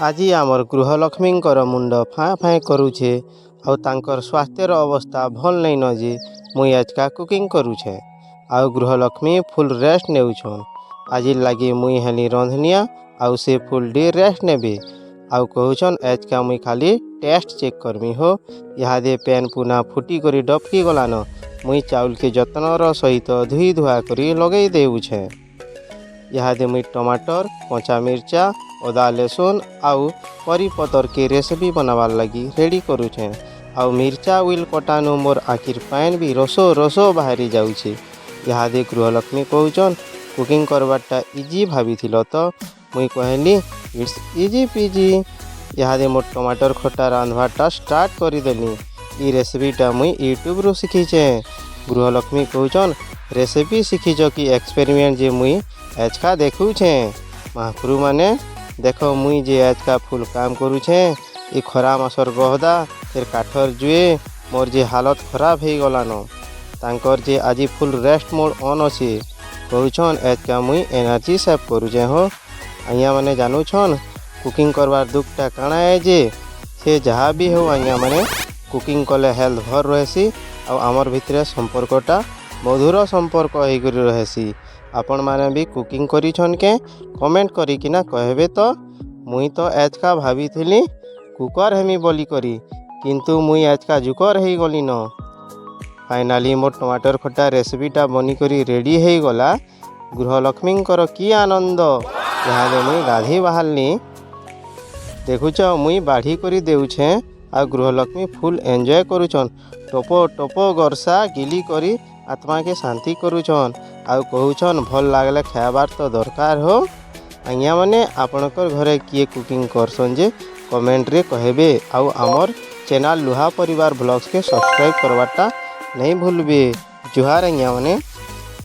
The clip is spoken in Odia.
ଆଜି ଆମର୍ ଗୃହଲକ୍ଷ୍ମୀଙ୍କର ମୁଣ୍ଡ ଫାଁ ଫାଁ କରୁଛେ ଆଉ ତାଙ୍କର ସ୍ୱାସ୍ଥ୍ୟର ଅବସ୍ଥା ଭଲ୍ ନାଇଁନ ଯେ ମୁଇଁ ଆଜକା କୁକିଂ କରୁଛେଁ। ଆଉ ଗୃହଲକ୍ଷ୍ମୀ ଫୁଲ୍ ରେଷ୍ଟ ନେଉଛନ୍। ଆଜିର୍ ଲାଗି ମୁଇଁ ହେଲି ରନ୍ଧନିଆ ଆଉ ସେ ଫୁଲ୍ ଡେ ରେଷ୍ଟ ନେବେ। ଆଉ କହୁଛନ୍, "ଆଜକା ମୁଇଁ ଖାଲି ଟେଷ୍ଟ ଚେକ୍ କରମି ହୋ।" ଇହାଦେ ପ୍ୟାନ୍ ପୁନା ଫୁଟି କରି ଡବକି ଗଲାନ। ମୁଇଁ ଚାଉଲକେ ଯତ୍ନର ସହିତ ଧୁଇ ଧୁଆ କରି ଲଗେଇ ଦେଉଛେଁ। ଇହାଦେ ମୁଇଁ ଟମାଟର, କଞ୍ଚା ମିର୍ଚା, ଅଦା, ଲେସୁନ୍ ଆଉ କରି ପତରକେ ରେସିପି ବନାବାର୍ ଲାଗି ରେଡ଼ି କରୁଛେଁ। ଆଉ ମିର୍ଚା will କଟାନୁ ମୋର୍ ଆଖିର୍ ପାଏନ୍ ବି ରସୋ ରସୋ ବାହାରି ଯାଉଛେ। ଇହାଦେ ଗୃହଲକ୍ଷ୍ମୀ କହୁଛନ୍, "କୁକିଂ କରବାରଟା ଇଜି ଭାବିଥିଲ ତ?" ମୁଇଁ କହେଲି, "it's easy PG." ଇହାଦେ ମୋର୍ ଟମାଟର ଖଟା ରାନ୍ଧବାରଟା ଷ୍ଟାର୍ଟ କରିଦେଲି। ଇ ରେସିପିଟା ମୁଇଁ ୟୁଟ୍ୟୁବରୁ ଶିଖିଛେଁ। ଗୃହଲକ୍ଷ୍ମୀ କହୁଛନ୍, "ରେସିପି ଶିଖିଛ କି ଏକ୍ସପେରିମେଣ୍ଟ ଯେ ମୁଇଁ ଏଚକା ଦେଖୁଛେଁ?" ମହାପ୍ରଭୁମାନେ ଦେଖ, ମୁଇଁ ଯେ ଆଜକା ଫୁଲ୍ କାମ କରୁଛେଁ। ଇ ଖରା ମାସର ଗହଦା, ଫେର୍ କାଠର ଜୁଏ, ମୋର୍ ଯେ ହାଲତ ଖରାପ ହେଇଗଲାନ। ତାଙ୍କର ଯେ ଆଜି ଫୁଲ୍ ରେଷ୍ଟ ମୋଡ଼ ଅନ୍ ଅଛେ। କହୁଛନ୍, "ଏଜକା ମୁଇଁ ଏନର୍ଜି ସେଭ୍ କରୁଛେଁ ହୋ।" ଆଜ୍ଞାମାନେ ଜାନୁଛନ୍ କୁକିଂ କରବାର୍ ଦୁଃଖଟା କାଣା ଏ ଯେ? ସେ ଯାହା ବି ହଉ ଆଜ୍ଞାମାନେ, କୁକିଂ କଲେ ହେଲ୍ଥ ଭଲ୍ ରହେସି ଆଉ ଆମର୍ ଭିତରେ ସମ୍ପର୍କଟା ମଧୁର ସମ୍ପର୍କ ହେଇକରି ରହେସି। ଆପଣମାନେ ବି କୁକିଂ କରିଛନ୍ କେଁ, କମେଣ୍ଟ କରିକିନା କହେବେ ତ। ମୁଇଁ ତ ଏଜକା ଭାବିଥିଲି କୁକର୍ ହେମି ବୋଲିକରି, କିନ୍ତୁ ମୁଇଁ ଆଜକା ଜୁକର୍ ହେଇଗଲିନ। ଫାଇନାଲି ମୋର୍ ଟମାଟର ଖଟା ରେସିପିଟା ବନିକରି ରେଡ଼ି ହେଇଗଲା। ଗୃହଲକ୍ଷ୍ମୀଙ୍କର କି ଆନନ୍ଦ! ଇହାଦେ ମୁଇଁ ଗାଧେଇ ବାହାରଲି। ଦେଖୁଛ, ମୁଇଁ ବାଢ଼ି କରି ଦେଉଛେଁ ଆଉ ଗୃହଲକ୍ଷ୍ମୀ ଫୁଲ୍ ଏନ୍ଜୟ କରୁଛନ୍। ଟୋପ ଟୋପ ଗରସା ଗିଲି କରି ଆତ୍ମାକେ ଶାନ୍ତି କରୁଛନ୍ ଆଉ କହୁଛନ୍, "ଭଲ୍ ଲାଗଲେ ଖାଇବାର୍ ତ ଦରକାର ହୋ।" ଆଜ୍ଞାମାନେ, ଆପଣଙ୍କର ଘରେ କିଏ କୁକିଂ କରସନ୍ ଯେ, କମେଣ୍ଟରେ କହିବେ। ଆଉ ଆମର୍ ଚ୍ୟାନେଲ୍ ଲୁହା ପରିବାର ବ୍ଲଗ୍ସକେ ସବସ୍କ୍ରାଇବ୍ କରବାରଟା ନେଇ ଭୁଲବେ। ଜୁହାର ଆଜ୍ଞାମାନେ।